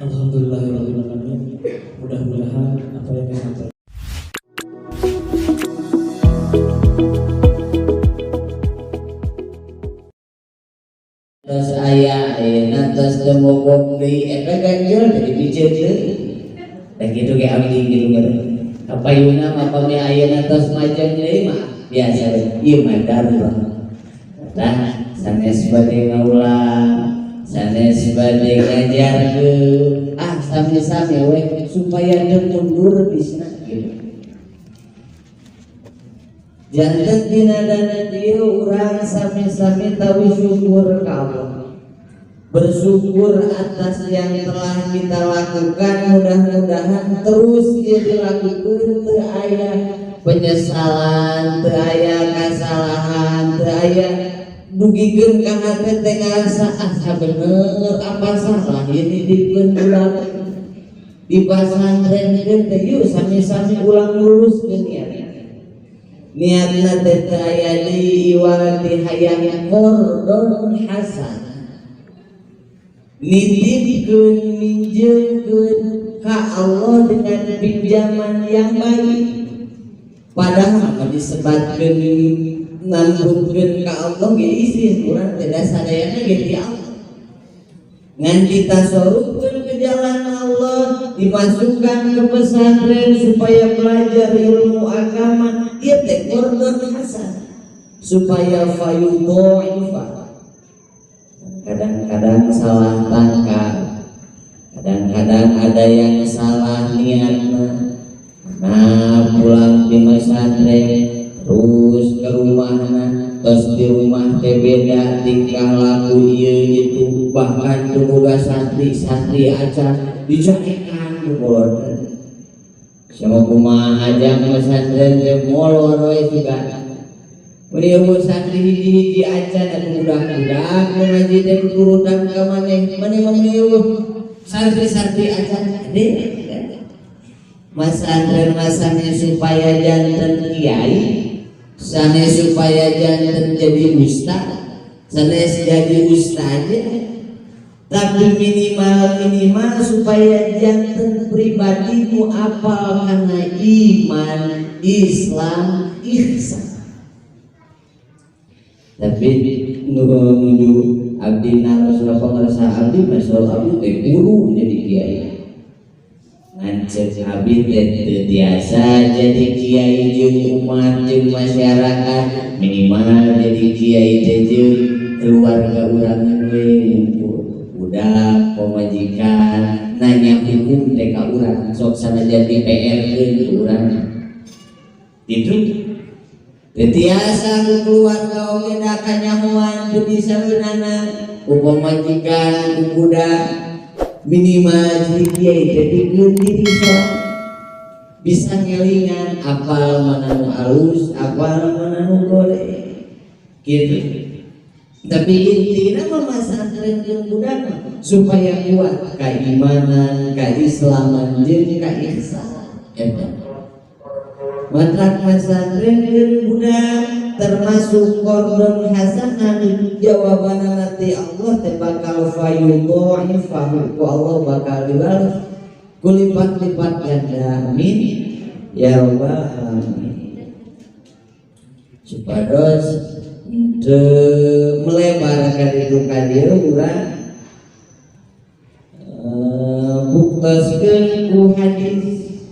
Alhamdulillahirabbil. Mudah-mudahan apa yang disampaikan. Tos aya ayeuna, tos teu mogok deui, eta ganjel jadi piceun deui. Da kitu ge abdi gitu kan. Kapayuna mah pami ayeuna tos majeng deui mah biasa we. Ieu mah darurat. Tah sanes bade ngaulang, sanes bade ngajarkeun, ah, sami-sami we supaya teu mundur bisna gitu. Janten dina dana ieu urang sami-sami tawi syukur ka Allah. Bersyukur atas yang telah kita lakukan, mudah-mudahan terus ieu dilakukan, teu aya penyesalan, teu aya kesalahan, teu aya dugikeun ka hate teh ngarasa, ah, sabener apa salah ieu nitipkeun budak di pasantrenkeun teh. Yuk, sami-sami ulang luruskeun niat. Niatna teh teu aya deui iwal ti hayang qardon hasan, nitipkeun, minjemkeun ka Allah dengan pinjaman yang baik. Padahal mah disebatkeun nambutkeun ka Allah ge isin urang teh, sadayana ge ti Allah, ngan ditasorufkeun ke jalan Allah, dimasukkan ke pesantren supaya belajar ilmu agama. Ieu teh qardon hasan supaya fayudha'ifa. Kadang-kadang salah tangkap, kadang-kadang ada yang salah niatna. Nah, pulang di pesantren terus ke rumahna, terus di rumah teh beda tingkah laku ieu itu, bahkan teu boga santri-santri acan dicarekan ku kolot. Sama kumaha aja pesantren teh molor we juga. Mun euweuh santri hiji-hiji acan atuh, budak-budak nu ngaji teh turutan ka maneh, maneh mah euweuh santri-santri acan ade. Masantren masane supaya janten kiai, sanes supaya janten jadi ustad, sanes jadi ustad, tapi minimal minimal supaya janten pribadi nu apal kana iman, Islam, ihsan. Tapi nu nuju abdi naros pangersa abdi masuk abdi teh guru jadi kiai. Ngan cek abdi teh teu tiasa jadi kiai jeung umat, jeung masyarakat, minimal jadi kiai teh jeung keluarga urang we ngumpul, budak, pamajikan nanya hukum teh ka urang, sok sanajan di PR keun ku urang itu. Teu tiasa ku keluarga oge, da kanyahoan teu bisa eunana ku pamajikan, ku budak. Minimal jadi kiai teh pikeun diri sorangan, bisa ngelingan apal mana nu alus, apal mana nu goreng gitu. Tapi intinya mah masantren jeung budak mah supaya kuat keimanan, keislaman jeung keihsanan. Eta matak masantren jeung budak termasuk qardon hasanah. Jawaban nanti Allah teh bakal fayudha'ifahu, ku Allah bakal dibalas ku lipat-lipat ganda. Amin ya rabbal alamin. Supados teu melebar ka ditu ka dieu, urang buktoskeun ku hadis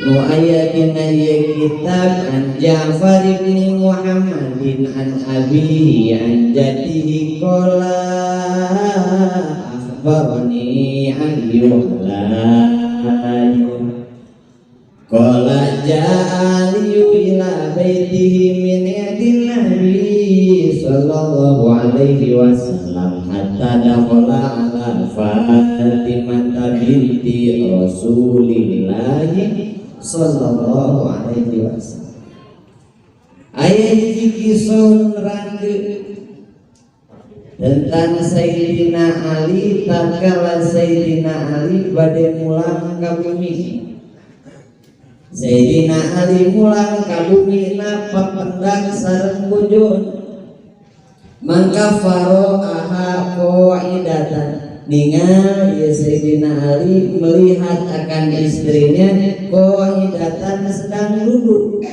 nu aya dina ieu kitab. An Ja'far bin Muhammadin an abihi an jaddihi qala akhbarani Ali qala ja'a Ali ila baitihi min indin Nabi sallallahu alaihi wasallam hatta dakhala ala Fatimah binti Rasulillah sallallahu alaihi wasallam. Aya hiji kisah nerangkeun tentang Sayyidina Ali tatkala Sayyidina Ali bade mulang ka bumi. Sayyidina Ali mulang ka bumi na papendak sareng bojona, mangka faro'aha qa'idatan. Ningal ya Sayyidina Ali melihat akan istrinya qa'idatan sedang duduk,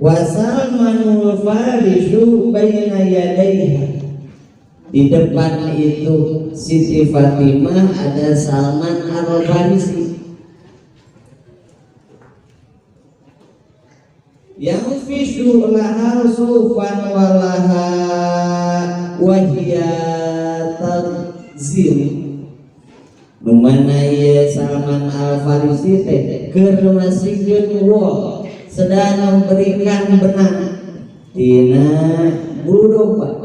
wa Salmanul Farisu baina yadayha. Di depan itu Siti Fatimah ada Salman Al-Farisi yang fisu laha sufan walaha wahia tazil. Nu mana ieu Salman Al-Farisi teh keur masikeun wol, sedang memberikan benang tina bulu domba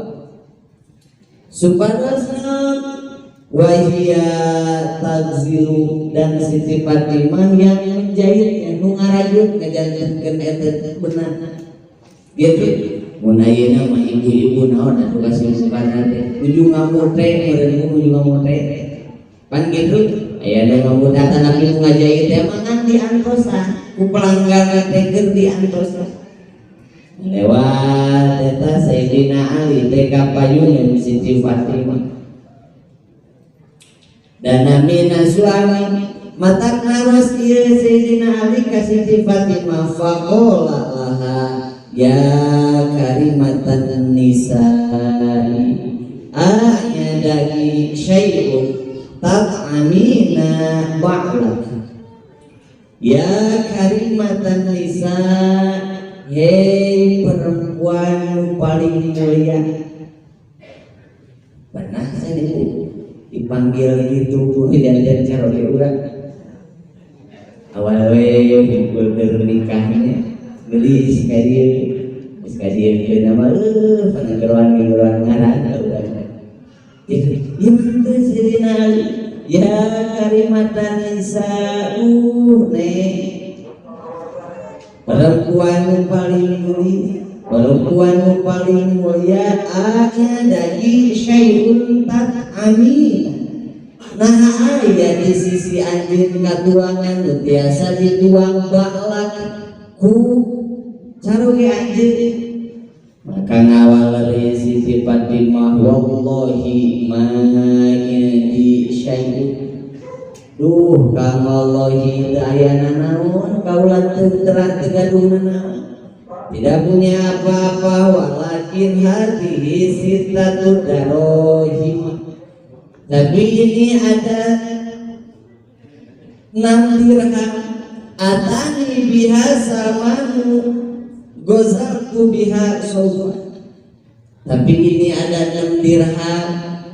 supados wahia tagzilu, dan Siti Fatimah yang menjahitnya nu ngarajut ngajantenkeun eta benang gitu. Mun ayeuna mah ibu-ibu naon atuh kasibukan teh nuju ngamote meureun nuju ngamote pan gitu aya nu ngamote tapi nu ngajahit teh mah ngan diantosan ku pelanggan teh keur diantosan. Lewat eta Sayyidina Ali teh ka payun Siti Fatimah dan namina suami matak naros ieu Sayyidina Ali ka Siti Fatimah faqala laha ya karimatan nisa'i a'yadaki syai'un tat'amina ba'lak. Ya karimatan nisa, hei perempuan paling mulia. Pernah saya dipanggil gitu pun dan cara urang awal we kumpul keur nikahnya gelis ka dieu geus ka dieu ke nama pangeroan-geroan ngaran urang gitu. Ieu teh Sayyidina Ali ya karimatan nisa, neng perempuan paling mulia, perempuan paling mulia a'yadaki syai'un tat'amin. Nah aya di sisi anjeun katuangan nu tiasa dituang baklak ku caroge anjeun. Maka ngawal Siti Fatimah wallahi ma yadi syai'un. Duh kang wallahi teu aya nanaon kaula teu terang teu gaduh nanaon, tidak punya apa-apa, walakin hatihi sittatu darohim. Tapi ini ada 6 dirham atani biha samanu gozartu biha sofa. Tapi ini ada 6 dirham,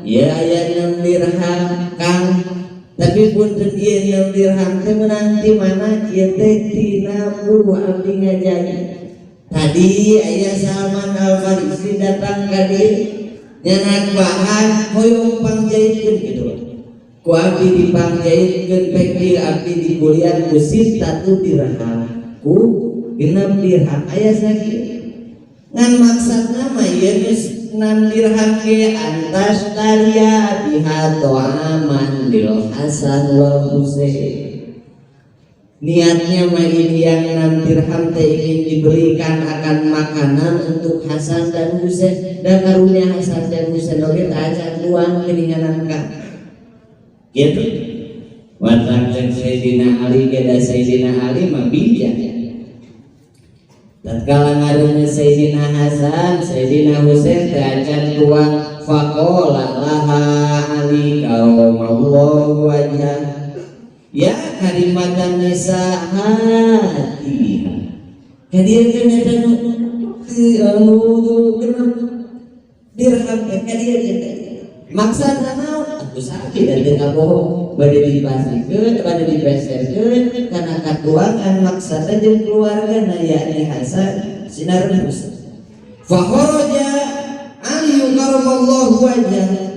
ya aya 6 dirham kang, tapi punten ieu 6 dirham teh meunang ti mana ieu teh tina buru abdi ngajahit. Tadi aya Salman Al-Farisi datang ka dieu nyanak bahan hoyong pangjahitkeun kitu. Ku abdi dipangjahitkeun pek ieu abdi dikulian ku sittatu dirham ku 6 dirham aya sakieu. Ngan maksudna mah ieu geus 6 dirham ge antas taria biha ta'aman lil Hasan wal Husain. Niatnya mah ini yang 6 dirham teh ingin diberikan akan makanan untuk Hasan dan Husain, dan karunya Hasan dan Husain oge teh acan tuang geuninganan ka gitu. Watak cek Sayyidina Ali ge da Sayyidina Ali mah bijak. Tatkala ngareuneuh Sayyidina Hasan, Sayyidina Husain teh acan tuang, faqala laha Ali karamallahu wajhah ya karimatan nisa hati. Kadieu eta nu genep dirham teh kadieu teh. Maksudna naon? Atuh sakit dan teu ngabohong bade dipasikeun, bade dipeserkeun kana katuangan maksudna jeung keluargana yakni Hasan sinar Husain. Fa kharaja Ali karamallahu wajhah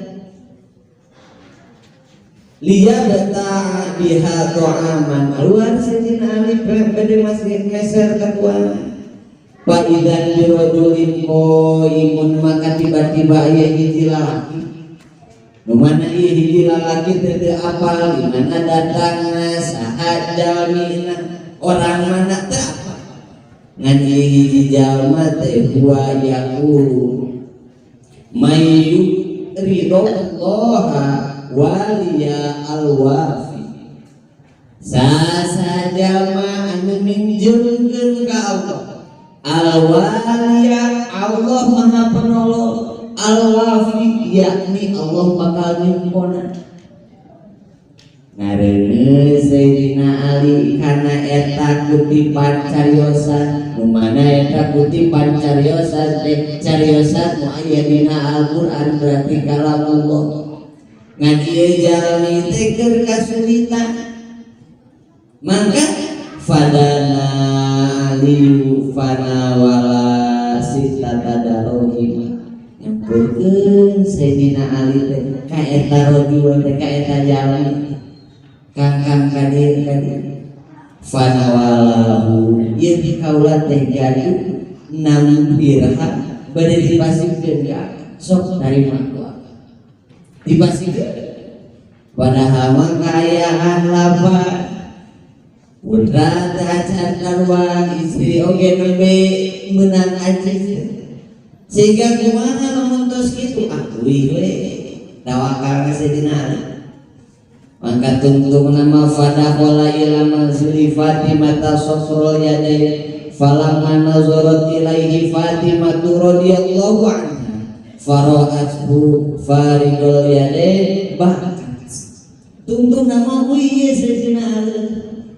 liyabta'a biha ta'aman. Keluar Sayyidina Ali bade masih meser katuangan. Fa idzan birajulin qaimun, maka tiba-tiba aya hiji lalaki. Nu mana ieu hiji lalaki teh teu apal di mana datangna, saha jalmina, orang mana teu apal. Ngan ieu hiji jalma teh huwa yaqulu may yuridallaha waliya al-wafi. Saha jalma anu minjemkeun ka Allah, al-waliya, Allah Maha Penolong, al-wafi, yakni Allah bakal nyumponan. Ngareungeus Sayyidina Ali kana eta kutipan cariosan, nu mana eta kutipan cariosan teh cariosan nu aya dina Al-Qur'an, berarti kalamullah. Ngan ieu jalmi teh keur kasulitan, maka fadana Aliyu fana wala sittata darohim, nyamperkeun Sayyidina Ali teh ka eta rajul teh, ka eta jalmi, kangkang kadir kadir. Fanawalahu, ieu kaula teh gaduh 6 dirham, bade dipasihkeun ka, sok tarima ku dipasihkeun. Padahal mah kaayaan lapar, putra teh acan kaluar, istri oge nembe meunang acis, sehingga kumaha lamun tos kitu, ah, uih we tawakal ka Sayyidina Ali. Maka tungtung nama fadakhala ila manzili Fatimah safrul yadain, falamma nazarat ilaihi Fatimah radhiyallahu anha fara'athu farigul yadain bakat. Tungtung nama wih Sayyidina Ali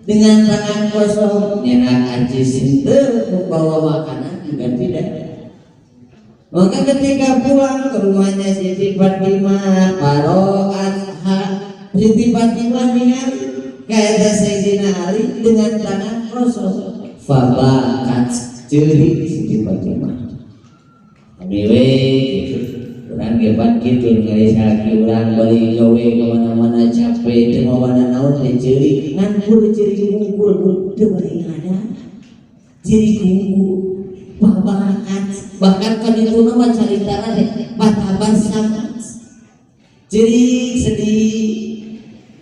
dengan tangan kosong, nyenak acis henteu, membawa makanan juga tidak. Maka ketika pulang ke rumahnya Siti Fatimah, faro'atha, Siti Fatimah ningali kayak Sayyidina Ali dengan tangan kosong, fabakat, ceurik Siti Fatimah. Abi we gitu, urang ge pan kitu, ningali salaki urang balik gawe kemana-mana capek, teu mawa naon teh ceurik, ngan kur ceurik hungkul, teu bari ngada ceurik hungkul. Bahkan bahkan kan itu nama caritana teh fatabassam, ceurik sedih,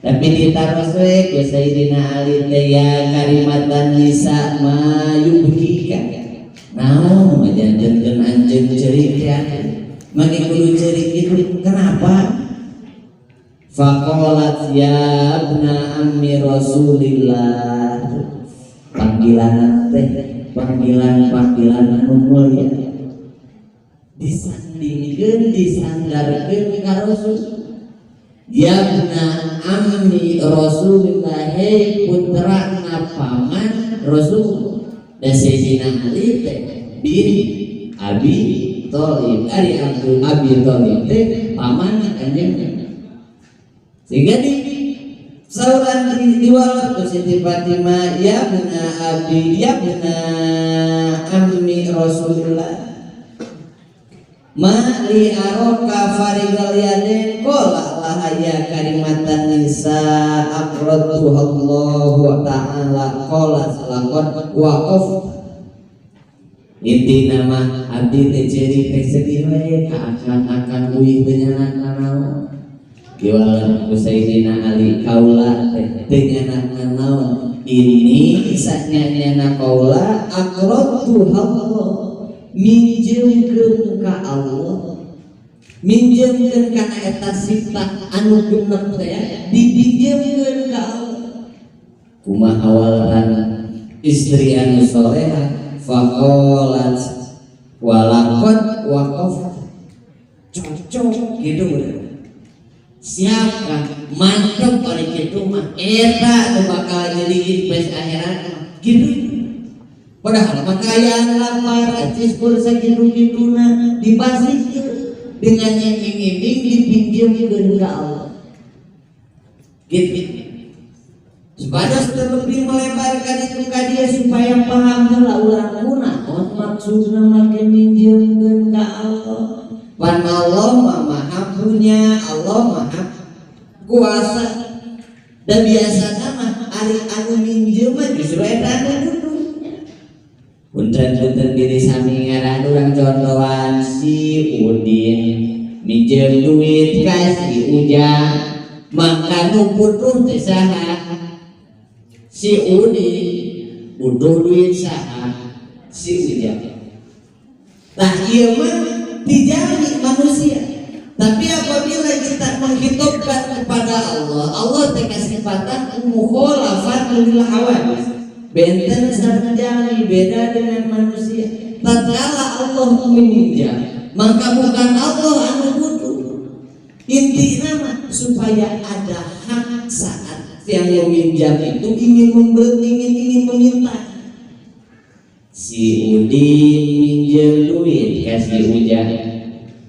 tapi ditaros we ku Sayyidina Ali teh, ya karimatan nisa, ma yubkika, naon ngajantenkeun anjeun ceurik teh, make kudu ceurik itu, kenapa? Faqalat ya ibna ammi Rasulillah. Panggilan teh panggilan panggilan anu mulia, disandingkeun, disandarkeun ka Rasul. Ya ibna ammi Rasulillah, hei putra paman Rasul. Dan Sayyidina Ali teh bin Abi Thalib, ari Abdul Abi Thalib teh paman kanjeng, sehingga di sauran di diwalot ku Siti Fatimah, ya bna abi, ya bna ammi Rasulillah, ma li araka farigal yadain. Qala laha ya karimatan nisa, aqradtuha Allah ta'ala. Qala laqad waqaf. Inti nama abdi teh ceurik teh sedih we ka akan-akan uih teu nyanak nanaon. Diwaler ku Sayyidina Ali, kaula teh teu nyanak nanaon, ini sanyana kaula aqradtuha Allah, minjemkeun ka Allah, minjemkeun kana eta sifat anu genep teh dipinjemkeun ka Allah. Kumaha awalan istri anu soleha? Faqalat walaqad waqaf, cocok gitu, siap kan, mantep kali gitu mah, eta nu bakal jadi invest akhirat mah gitu. Padahal mah kaayaan lapar, acis kur sakitu-kituna, dipasihkeun dengan iming-iming dipinjemkeun ka Allah gitu. Sebatas terlebih melebarkan itu ka dia supaya paham heula urang kunaon maksudna make minjemkeun ka Allah. Pan Allah mah maha punya, Allah maha kuasa. Dan biasana mah ari anu minjem mah justru eta anu duduk. Punten-punten diri sami ngaran urang contohan, si Udin minjem duit ka si Ujang, maka nu putuh teh saha? Si Udin. Butuh duit saha? Si Ujang. Tah, ieu mah dijalmi manusia. Tapi apabila kita menghitungkan kepada Allah, Allah teh kasifatan mukhalafat lil hawadis. Benten sareng jalmi, beda dengan manusia. Tatkala Allah meminjam, maka bukan Allah anu butuh. Intinya mah supaya ada hak saat yang meminjam itu ingin memberi, ingin ingin meminta. Si Udin minjem duit ka si Ujang,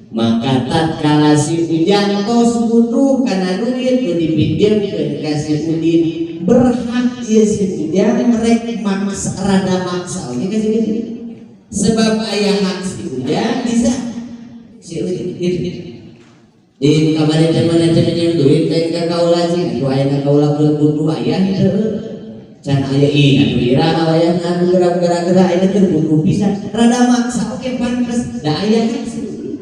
maka tatkala si Ujang tos butuh karena duit nu dipinjamkeun ka si Udin, berhak ieu si Ujang rek maksa, rada maksa oge ka si Udin, sebab aya hak si Ujang bisa si Udin gitu. Di kamari teh mana teh minjem duit lain ka kaula sih, atuh ayeuna kaula keur butuh, aya henteu? Can aya. Ih, atuh iraha wayahna atuh gara-gara ayeuna keur butuh pisan, rada maksa oke pantes, da aya hak si Udin.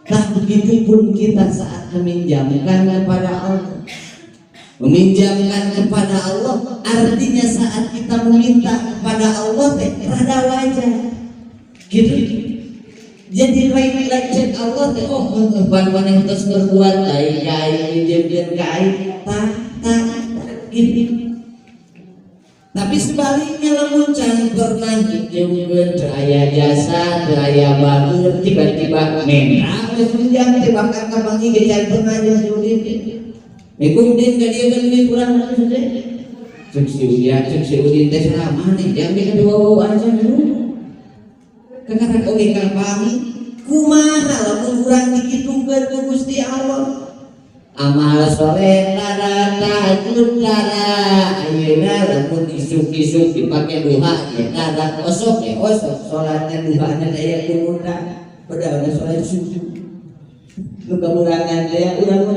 Nah, begitu pun kita saat meminjamkan kepada Allah. Meminjamkan kepada Allah artinya saat kita meminta kepada Allah teh rada wajar. Gitu. Jadi lain lain Allah teh, oh, ban maneh tos berbuat baik ka aing, minjemkeun ka aing, tah tah gitu. Tapi sebaliknya, lamun can pernah minjemkeun, teu aya jasa, teu aya bager, tiba-tiba menta geus minjam teh, bahkan kapanggih ge can pernah jeung si Udin. Minggu Udin ka dieu kan duit urang teh. Cek si Udin, cek si Udin teh selama nih jam ge dibawa aja dulu. Kakarak oge kapanggih kumaha lamun urang dikitukeun ku Gusti Allah? Amal soleh tara, tahajud tara, ayeuna lamun isuk-isuk dipake duha ya tara, osok ya osok salatnya, duhana aya kunutna, padahal salat subuh nu kamurangan teh urang mah.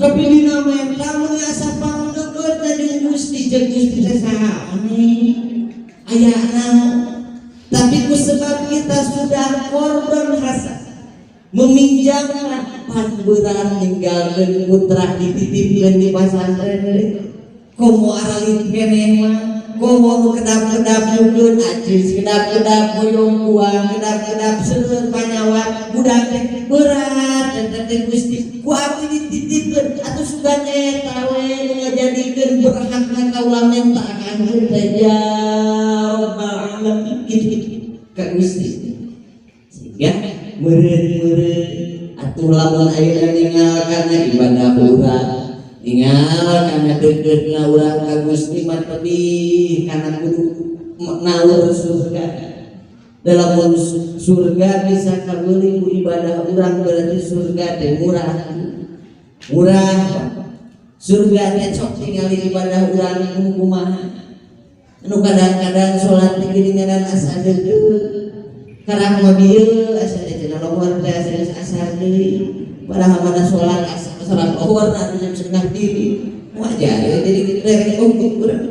Tapi dina mental mun asa pangdeukeut jeung Gusti, jeung Gusti teh saha aya naon. Tapi ku sebab kita sudah qardhon hasan meminjamkan, pan berat ninggalkeun putra dititipkeun di pasantren deui, komo aralit keneh mah, komo nu kedap-kedap nyukeun acis, kedap-kedap boyong buang, kedap-kedap seueur panyawat budak teh berat eta teh. Gusti, ku abdi dititipkeun atuh, sugan eta we nu ngajadikeun berhakna kaula menta ka anjeun teh, ya Rabbal alamin, kitu ka Gusti. Sehingga meureun-meureun atuh lamun ayeuna ningal kana ibadah urang, ningal kana deukeutna urang ka Gusti mah tebih kana kudu naur surga. Dalam surga bisa kabeuli ku ibadah urang, berarti surga teh murah murah. Surga teh sok tingali ibadah urang kumaha, anu kadang-kadang salat teh geuningan asa deukeut, karang mah bieu asa teh cenah lohor teh asa geus asar deui, padahal mana salat asa salat lohor anu jam 2.30, wajar ya jadi rek urang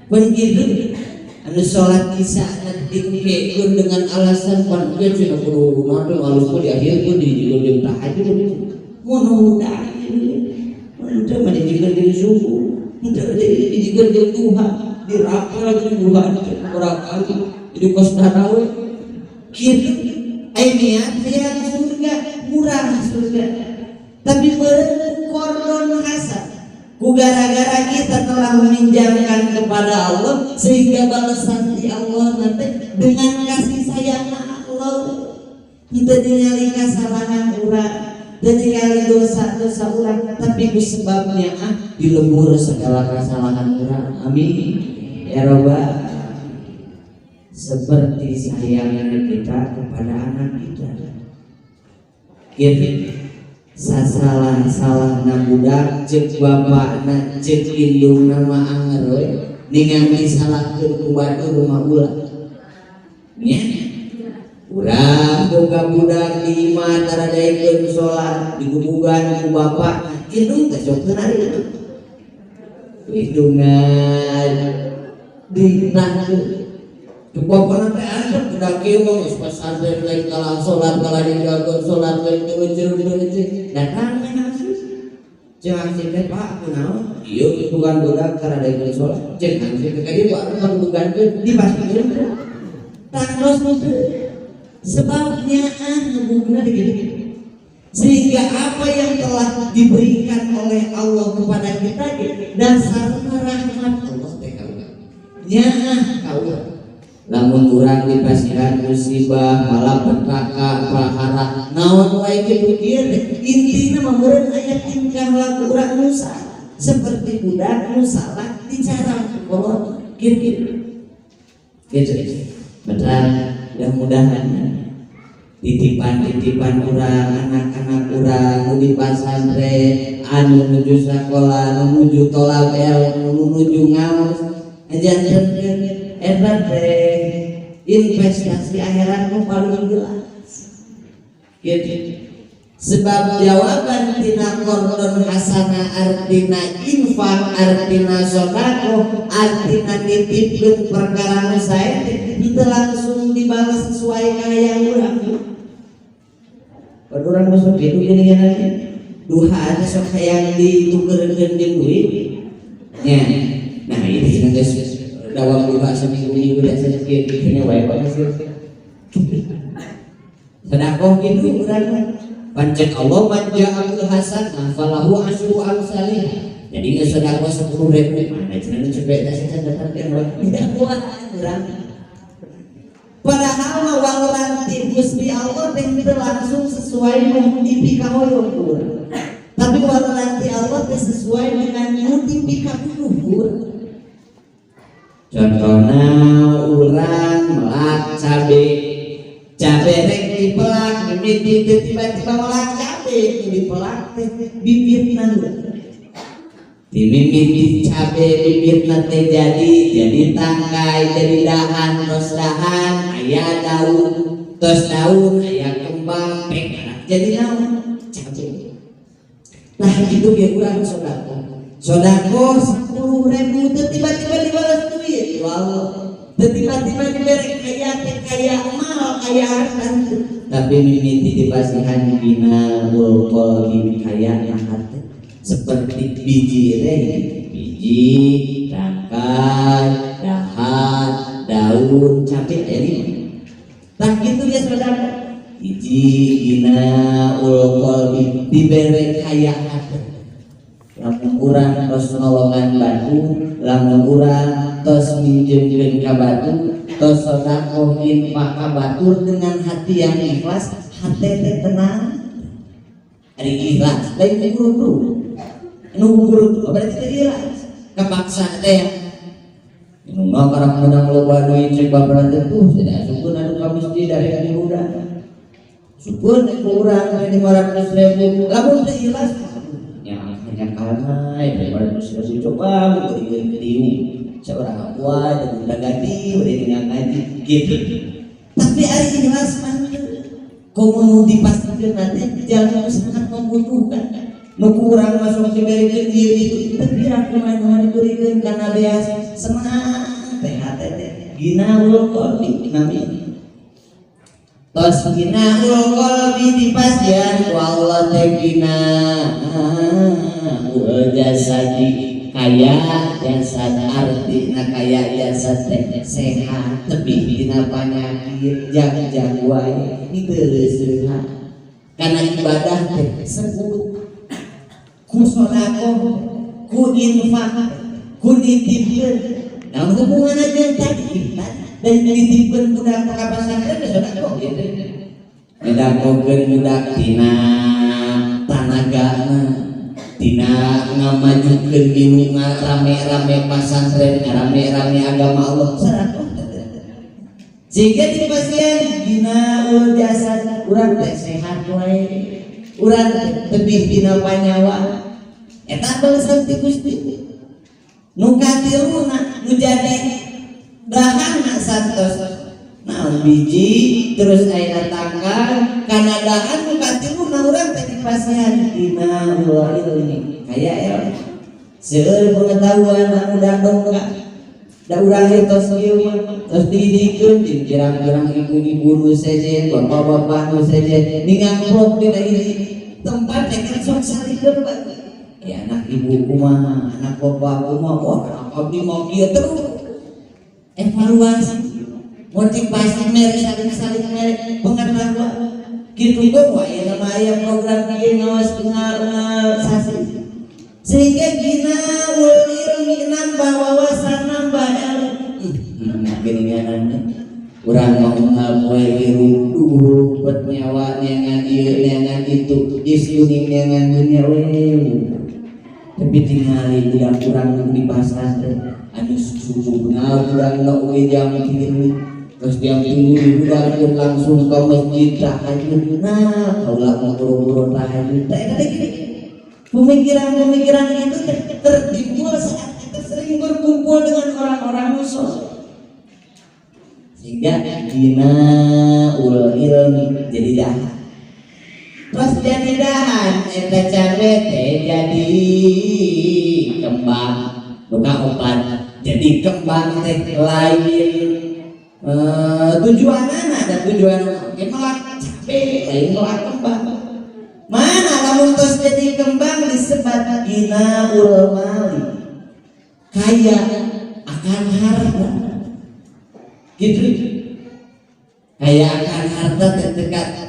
pun kitu. Anu salat isya dingkekeun dengan alasan pan ge cenah kudu nanti alus mah diakhirkeun dihijikeun jeung tahajud, mun udah teu mah dihijikeun jeung subuh, henteu dihijikeun jeung duha, dirapel jeung duha kurang kali jadi kos tarawih kitu. Ai niat hayang surga, murah surga. Tapi meureun qardhon hasan ku gara-gara kita telah meminjamkan kepada Allah, sehingga balasan di Allah nanti dengan kasih sayang Allah kita ningali kesalahan urang dan ningali dosa-dosa urang, tapi ku sebabnya ah dilebur segala kesalahan urang. Amin ya robbal. Seperti sayangnya kita kepada anak kita gitu, sasalah-salah budak cek bapakna, cek indungna mah anger we, ningan disalahkeun ku batur mah ulah nya. Urang boga budak di imah tara daekeun salat, digubugan ku bapak, indung teh sok teu narima, indungna dinahkeun. Cuk bapana teh antep budak kieu mah geus pasantren lain kalah salat, kalah ninggalkeun salat, lain teu euceun teu euceun datang meh hasil. Cek hasil teh, Pak, kunaon ieu bukan budak tara daekeun salat? Cek hasil teh ka dieu, Pak, kan bukankeun dipasikeun tangros teu sebabnya ah ngebugna gitu. Sehingga apa yang telah diberikan oleh Allah kepada kita dasarna rahmat Allah teh ka urang. Nyaah ka urang. Lamun urang dipasihan musibah, malapetaka, prahara, naon wae kitu kieu teh, intina mah meureun aya tingkah laku urang nu salah. Seperti budak nu salah dicarang ku kolot kieu gitu. Betul, mudah-mudahan titipan-titipan urang, anak-anak urang nu di pasantren, anu nuju sakola, nu nuju tolab ilmu, nu nuju ngaos, ngajantenkeun eta teh investasi akhirat nu paling jelas gitu. Sebab jawaban tina qardhon hasanah artina infak, artina sodakoh, artina nitipkeun perkara nu sae teh henteu langsung dibalas sesuai kahayang urang. Pan urang mah sok kitu geuningan duha teh sok hayang ditukeurkeun jeung duit nya. Nah, ini cenah geus dawam duha seminggu-minggu biasa kieu kieu wae kok hasil. Sedekah kitu urang mah. Pancen Allah man jaa bil hasanah falahu asyru amsalih. Jadi geus sedekah 10.000 mana cenah cepet da cenah datang ke tidak kuat urang. Padahal mah waleran ti Gusti Allah teh teu langsung sesuai nu dipikahoyong ku urang. Tapi waleran ti Allah teh sesuai dengan nu dipikabutuh ku urang. Contohna urang melak cabe, cabe rek dipelak mimiti teu tiba-tiba melak cabe, nu dipelak teh bibitna heula. Di mimiti cabe bibitna teh jadi tangkai, jadi dahan, tos dahan aya daun, tos daun aya kembang, pek jadi naon? Cabe. Nah, gitu ge urang sodakoh. Sodakoh 10.000 teu tiba-tiba dibalas duit. Wow. Teu tiba-tiba dibere kaya teh kaya mal, kaya harta. Tapi mimiti dipasihan ghinaul qalbi, kaya hate. Seperti biji teh, biji, tangkai, dahan, daun, cabe aya lima. Tah kitu ya sodakoh. Hiji ghinaul qalbi, dibere kaya hate. Lamun urang tos nolongan batur, lamun urang tos minjemkeun ka batur, tos sodakoh infak ka batur dengan hati yang ikhlas, hate teh tenang. Ari ikhlas, lain buru-buru. Nu buru berarti teh ikhlas. Kepaksa teh. Nu mah karang menang loba duit cek bapak teh tuh tidak syukur anu ka masjid dari muda. Syukur nek urang 500.000, lamun teh ikhlas ya hanya karena 500.000 coba beri keliu seorang kuat dan udah ganti udah dengan ngaji gitu. Tapi ari ikhlas mah komo nu dipastikan nanti jalan sangat membutuhkan, nu kurang masuk diberikan ieu itu tapi aku mah diberikan karena beas senang teh hate teh ghinaul qalbi nami. Tos ghinaul qalbi dipasihan ku Allah teh ghinaul jasadi, kaya jasad, artina kaya jasad teh sehat tebih dina panyakit, jang-jang wae teu leusehan karena ibadah teh sebut ku sodakoh, ku infak, ku nitipkeun. Naon hubunganna jeung tadi? Dan nitipkeun budak ka pasantren teh sodakoh ieu teh. Nyedakohkeun budak tina tanagana, tina ngamajukeun milu rame-rame pasantren, rame-rame agama Allah, sodakoh. Sehingga di pasien ghinaul jasad, urang teh sehat wae, urang teh tebih dina panyawa, eta balesan ti Gusti. Nu katiluna nu jadi dahan santos naon biji terus ayeuna tangkal kana dahan, nu katiluna urang teh dipasihan ghinaul ilmi, kaya ilmu, seueur pengetahuan anu dandong ka da urang ieu tos kieu mah tos didikeun jeung pirang-pirang ibu-ibu nu sejen, bapak-bapak nu sejen ningamplop dina hiji tempat teh kan sok saling berbagi. Ya anak ibu kumaha, anak bapak kumaha, wah anak abdi mau kieu terus evaluasi, motivasi mere, saling-saling mere pengetahuan. Kitu ge aya nama aya program ieu ngawas sasi. Sehingga ginaul ilmi nambah wawasan nambah ilmu. Geuningan urang mau poe hirup duh nyawa neangan ieu neangan itu isluning neangan dunya we. Tapi tingali budak urang di pasar anu subuhna budak oge jam 3 terus jam 3 budak langsung ke masjid tahajud. Nah kaula mau buru-buru tahajud teh eta teh. Pemikiran-pemikiran itu tertimbul saat kita sering berkumpul dengan orang-orang musuh. Sehingga ginaul ilmi jadi dahan. Terus jadi dahan eta cabe teh jadi kembang. Luka opat jadi kembang teh lain tujuan ada tujuan oke melak cabe lain melak kembang. Mana lamun tos jadi kembang disebut ginaul mali, kaya akan harta gitu. Kaya akan harta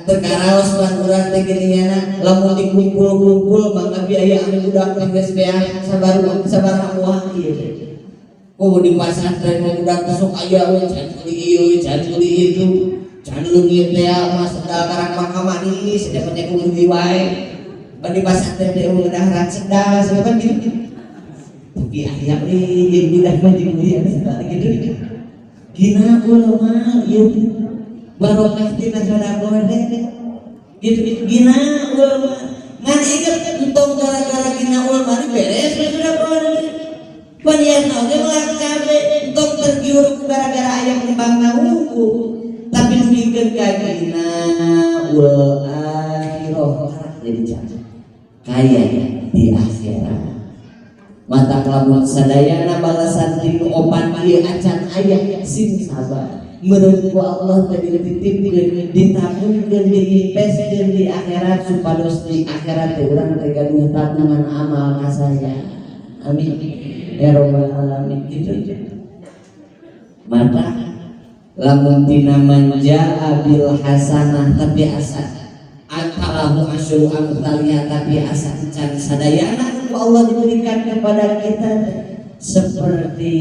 teu karaos pan urang teh geuninganna lamun dikumpul-kumpul maka biaya anu budak teh geus beak sabar sabaraha buah ieu teh. Oh di pasantren mah budak teh sok aya we can meuli ieu can meuli itu can leungit teh mah sendal karak maka manis dapatnya kudu meuli wae. Ban di pasantren teh eueuh daharan sendal sebab gitu. Tapi aya we jeung budak mah jeung meuli sendal gitu. Ginaul mal ieu barokah tina sedekah teh gitu. Ginaul mal ngan inget entong gara-gara ginaul mal beres we sedekah teh. Paniatna oge melak cabe entong tergiur ku gara-gara aya kembangna unggul tapi dugikeun ka ginaul akhirah jadi cabe kaya di akhirat. Mata lamun sadayana balasan tinu opat ieu acan aya sing sabar meureun ku Allah teh dititipkeun ditabungkeun diinvestkeun di akhirat supados di akhirat teh urang teh gaduh tabungan amal kasaya. Amin ya robbal alamin. Gitu mata lamun tina manja bil hasanah tapi asa antalahu asyru amsalnya tapi asa can sadayana ku Allah diberikan kepada kita seperti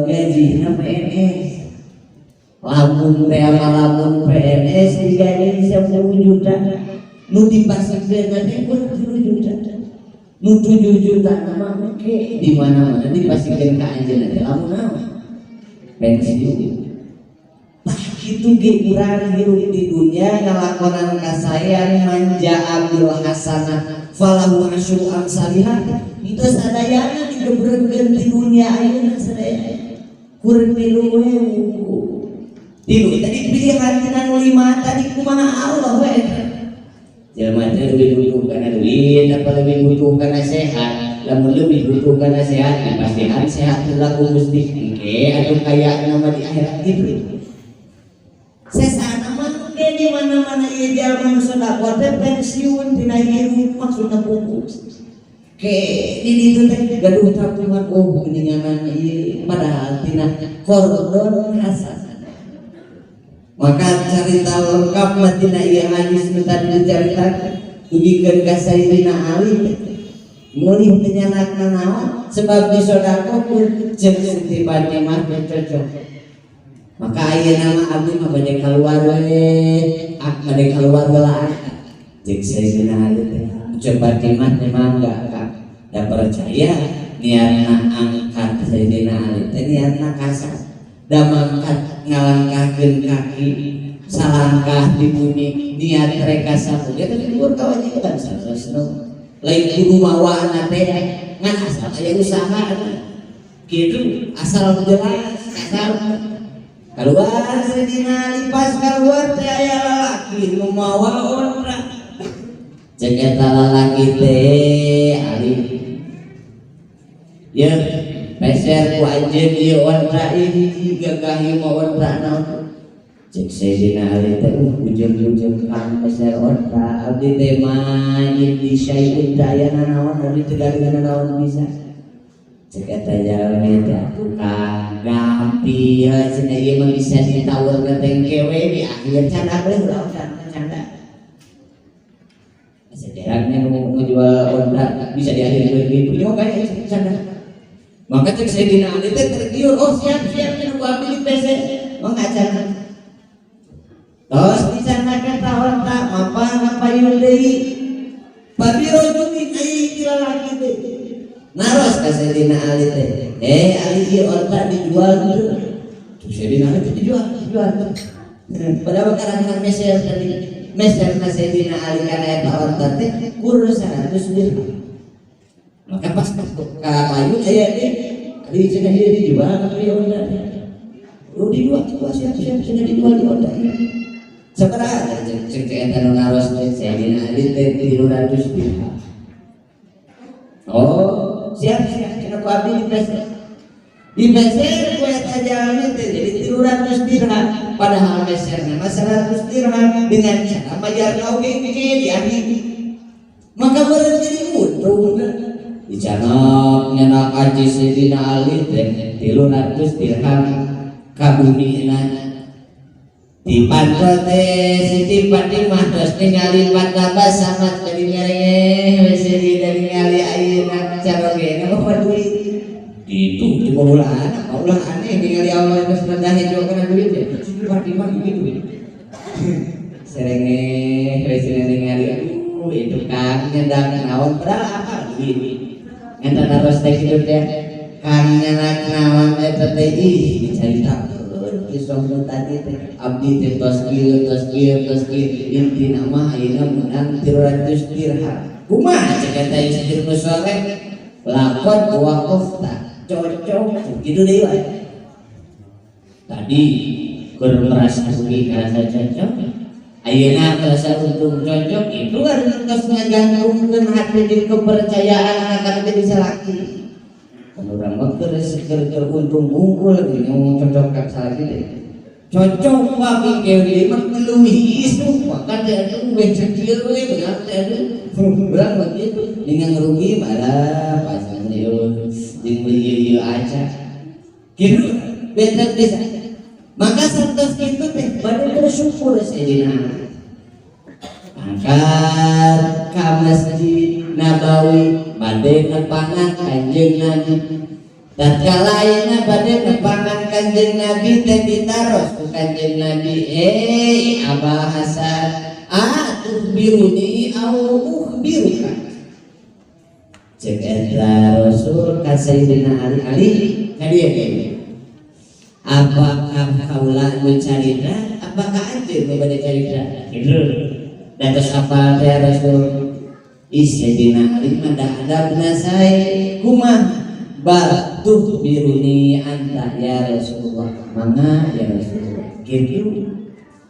gaji PNS. Lamun teh lamun PNS digaji 10 juta nu dipasikeun teh kurang 3 juta nu 7 juta nama oke di mana-mana dipasikeun ka anjeunna teh lamun naon pensiun. Tah kitu ge urang hirup di dunia ngalakonan kasaean manja bil hasanah falahu asyru amsalihah itu sadayana digebreugkeun di dunia ayeuna sadayana kurang tilu we tilu tadi pilihan tina nu lima tadi kumaha Allah we. Jelema teh lebih butuh kana duit apa lebih butuh kana sehat? Lamun lebih butuh kana sehat dipastikan sehat heula ku Gusti engke atuh kaya nama di akhirat gitu. Sesana mah ge di mana-mana ieu jalma nu sedekah teh pensiun tina hirup maksudna pupus. Ke di ditu teh gaduh tabungan oh geuninganan ieu padahal tina qardhon hasan. Maka cerita lengkap mah tina ieu hadis nu tadi dicaritakeun dugikeun ka Sayyidina Ali mulih teh nyanakna naon sebab disodakohkeun jeung Siti Fatimah teh cocok. Maka ayeuna mah abdi mah bade kaluar we, bade kaluar heula jeung Sayyidina Ali teh. Ceuk Fatimah teh mangga ka da percaya niatna angkat Sayyidina Ali teh niatna kasar da mangkat ngalangkahkeun kaki salangkah di bumi niat reka samulia teh luhur kawajiban saleresna lain kudu mawana teh ngan asal aya usaha kitu asal jelas asal keluar Sayyidina Ali pas keluar teh aya lalaki nu mawa onta cek eta lalaki teh Ali ya peser ku anjeun ieu onta ieu hiji gagah ieu mah onta naon cek Sayyidina Ali teh ujung-ujung kang peser onta abdi teh main di syai'un teh aya nanaon abdi teh gaduh naon bisa. Cek eta jalmi teh tukang gampil cenah ieu mah bisa ditawur ke tengkewe di akhir canda boleh ulah canda. Sejarahnya nu ngejual onta bisa di akhir gitu nyawa kayak canda. Maka cek Sayyidina Ali teh tergiur, oh siap siap cenah ku abdi di PC. Mangga canda. Tos di sana kata onta mapah ngapayun deui. Pabiro jumi ai lalaki teh. Naros ka Sayyidina Ali teh. Eh Ali ieu onta dijual gitu. Tuh Sayyidina Ali teh dijual, dijual. Padahal karena meser tadi meser ka Sayyidina Ali kana eta onta teh kur 100 dirham. Maka pas ka payun aya teh Ali cenah ieu dijual ka ieu onta teh. Oh dijual, dijual siap siap cenah dijual di onta ieu. Sabaraha cek cek eta nu naros teh Sayyidina Ali teh 300 dirham. Oh, siap siap cenah ku abdi di peser. Di peser ku eta jalmi teh jadi 300 dirham. Padahal meserna mah 100 dirham dengan cara mayar oge engke di akhir. Maka meureun jadi untung. Dicanak nyanak aji Sayyidina Ali teh 300 dirham ka bumina. Dipanto teh Siti Fatimah terus ningali pataba samat dari ngerengeh we seuri dari ningali ayeuna carogena mah duit. Itu di ulah ulah aneh ningali Allah geus rendah hejo kana duit ya. Siti Fatimah gitu. Serengeh we seuri ningali aduh itu kang nyedak naon padahal apa duit. Eta naros teh kitu teh kang nyedak naon eta teh ih dicaritakeun kisah nu tadi teh abdi teh tos kieu tos kieu tos kieu intina mah ayeuna meunang 300 dirham. Kumaha cek eta istri nu soleh lakon waqafta cocok kitu deui wae. Tadi keur merasa rugi karasa cocok ayeuna merasa untung cocok itu harus tos ngagantungkeun hati jeung kepercayaan akan teh bisa laki. Urang mah keur keur untung unggul gitu ngomong cocok ka salaki teh. Cocok mah pikir deui mah ngeluih sumpah kan teh atuh we sakieu we benar teh atuh. Urang mah kitu dengan rugi malah pasangan ieu jeung meuli ieu aja. Kitu benten bisa. Maka santos kitu teh bade bersyukur Sayyidina Ali. Angkat ka Masjid Nabawi bade nepangan Kanjeng Nabi. Tatkala ayeuna bade nepangan Kanjeng Nabi teh ditaros ku Kanjeng Nabi, "Eh Aba Hasan, atukhbiruni au ukhbiruka?" Cek eta Rasul ka Sayyidina Ali, Ali ka dieu ge. Apakah kaula nu carita, apakah anjeun nu bade carita? Gitu. Dan terus apa teh Rasul? Ih Sayyidina Ali mah da adabna sae. Kumaha? Bal tukhbiruni anta ya Rasulullah. Mangga ya Rasulullah. Kitu.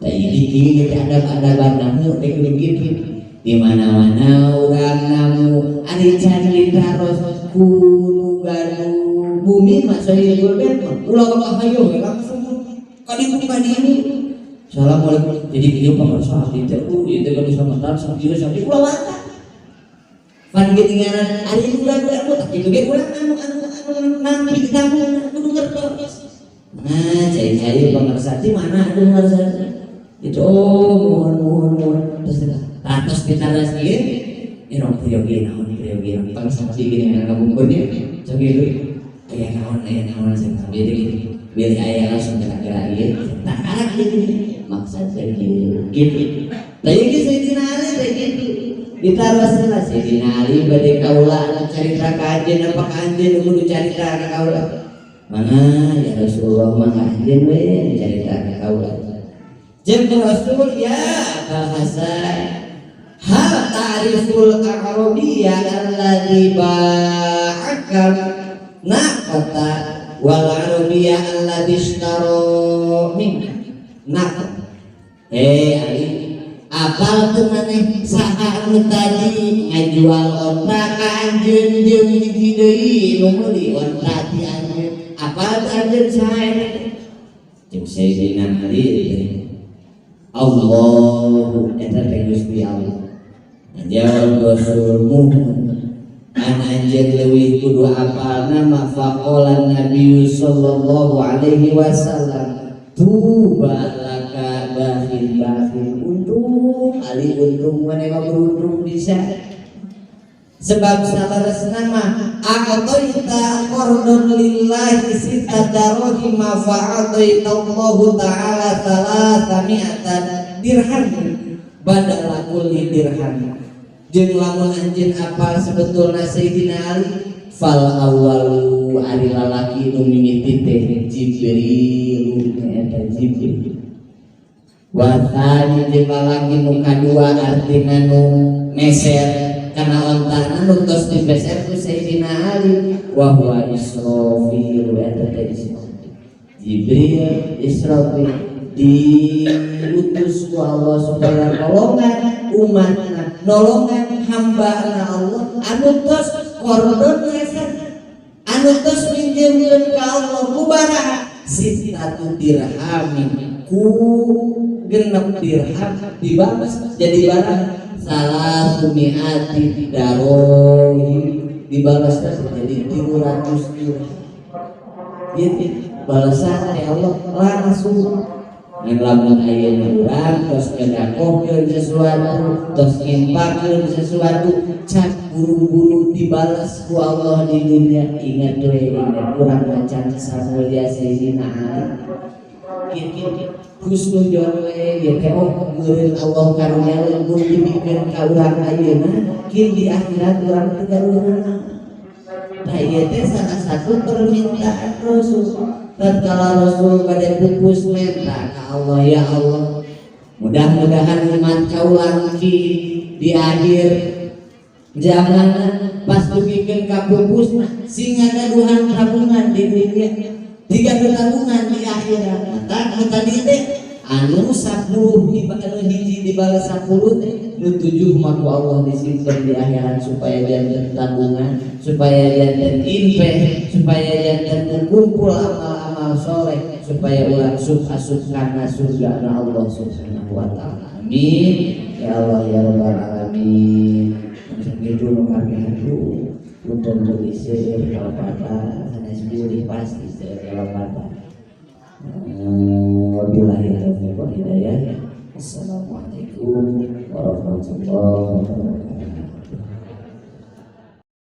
Tah ieu kieu teh adab-adaban namu teh kudu kitu. Di mana-mana urang namu ari carita Rasul ku nu gaduh bumi mah sohibul bait mah ulah ka hayo we langsung ka ditu ka dieu. Assalamualaikum. Jadi kieu pamarsa abdi teh ieu teh gaduh sametan sakieu sakieu ulah waka. Pan gitu ngaran ari nu gaduh ilmu tah kitu ge urang anu anu anu nampi tamu kudu ngertos. Nah, cai-cai pangarsa di mana atuh ngarsa? Itu oh mohon mohon mohon terus atas ditaras ieu irong priyogi naon priyogi pangarsa gini ngaran kapungkur nya sok kitu aya naon cenah jadi bilih aya langsung kira-kira ieu tak karak ieu maksud teh kieu gitu. Tah ieu ge Sayyidina Ali teh kitu ditaros lah Sayyidina Ali bade kaula anu carita ka anjeun apa ka anjeun nu kudu carita ka kaula? Mangga ya Rasulullah, mangga anjeun we nu carita ka kaula. Jeung Rasul, ya Abul Hasan, hal ta'riful a'rabiyya alladzi ba'aka naqata wal arabiyya alladzi ishtara minka naqata? Eh Ali, apal teu maneh saha anu tadi ngajual onta ka anjeun jeung hiji deui nu meuli onta ti anjeun? Apal teu anjeun saha eta teh? Jeung Sayyidina Ali teh, Allahu, eta teh Gusti Allah. Jawab Rasul, muhun. An anjeun leuwih kudu apalna mah faqala Nabi sallallahu alaihi wasallam tuba laka bakhil bakhil untung ali untung maneh mah beruntung bisa sebab saleresna mah a'taita qardun lillahi sitta darahim ma fa'ataita Allahu ta'ala thalathami'atan dirham badala kulli dirham. Jeung lamun anjeun apal sebetulna Sayyidina Ali fal awwalu ari lalaki nu mimiti teh Jibril eta Jibril wa tsani jeung lalaki nu kadua artina nu meser kana ontana nu tos dipeser ku Sayyidina Ali wa huwa Israfil eta teh Israfil. Jibril Israfil diutus ku Allah supaya nolongan umatna, nolongan hambana Allah anu tos qardon hasan anu tos minjemkeun ka Allah ku baraha sittatu dirhamin ku genep dirham dibalas jadi barang salah mi'ati darohim dibalas jadi 300 dirham gitu balasan ya Allah langsung. Ngan lamun ayeuna urang tos ngedakohkeun sesuatu tos ngimpakeun sesuatu cak buru-buru dibalas ku Allah di dunia ingat we ingat urang macan samulia Sayyidina Ali kitu husnudzon we ieu teh oh meureun Allah karunya mun dibikeun ka urang ayeuna kin di akhirat urang teu gaduh. Nah ieu teh salah satu permintaan Rasul. Tatkala Rasul bade pupus minta ka Allah, ya Allah mudah-mudahan umat kaulang ki di akhir zaman pas dugikeun ka pupusna sing ngagaduhan tabungan di dunia tiga tabungan di akhirat. Mata nu tadi teh anu 10 anu hiji dibalas 10 teh nu 7 mah ku Allah disimpen di akhirat supaya janten tabungan, supaya janten invest, supaya janten kumpul amal-amal soleh, supaya urang asup kana surga na Allah Subhanahu wa taala. Amin ya Allah ya rabbal alamin. Sakitu nu kabehan punten beuki seueur kalepatan sanes bilih pasti seueur kalepatan. Wabillahi taufiq wal hidayah. Assalamualaikum warahmatullahi wabarakatuh.